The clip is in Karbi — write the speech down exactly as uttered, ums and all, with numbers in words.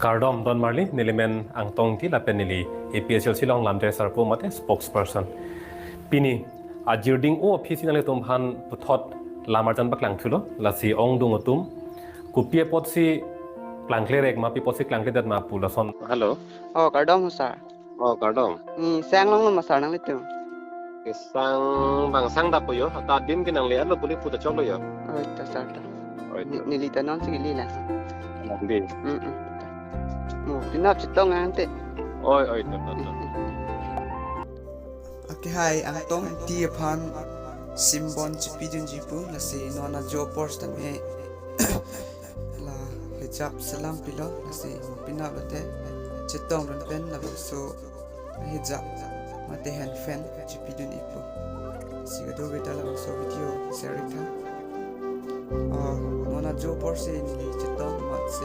Kardom don marli, neli men Angtong Ingti lapen neli A P H L C along lamthe sarpo mate spokesperson. Pini ajirding-o aphi si nanglitum aphan puthot lam arjan paklang thulo, lasi ongdung atum kopi apotsi klangklerek ma, pi apotsi klangkledet ma pu lason. Hello. Oh, kardom ho sir. Oh, kardom. Ni sang longlo ma sir nanglitum? Kesang bang sang dapo yo, ta adim ke nangle-etlo pule puta choklo yo. Oi, ta sir ta. Oi, ni, ta. Neli ta non si kili la. Nang di. Mm, mm. Mo, pinap chetong ante. Oi, oi, ta, ta, ta. Akehai Angtong Ingti aphan simbon chipidunji pu, lasi non ajo apor sitame la hijab salam pilo, lasi mo pinap lote chetongdun pen labangso hijab mate hand fan chipidun-ikpo. Si kadokave ta labangso video share-ik tha. Ah, non ajo apor si neli chetong amat si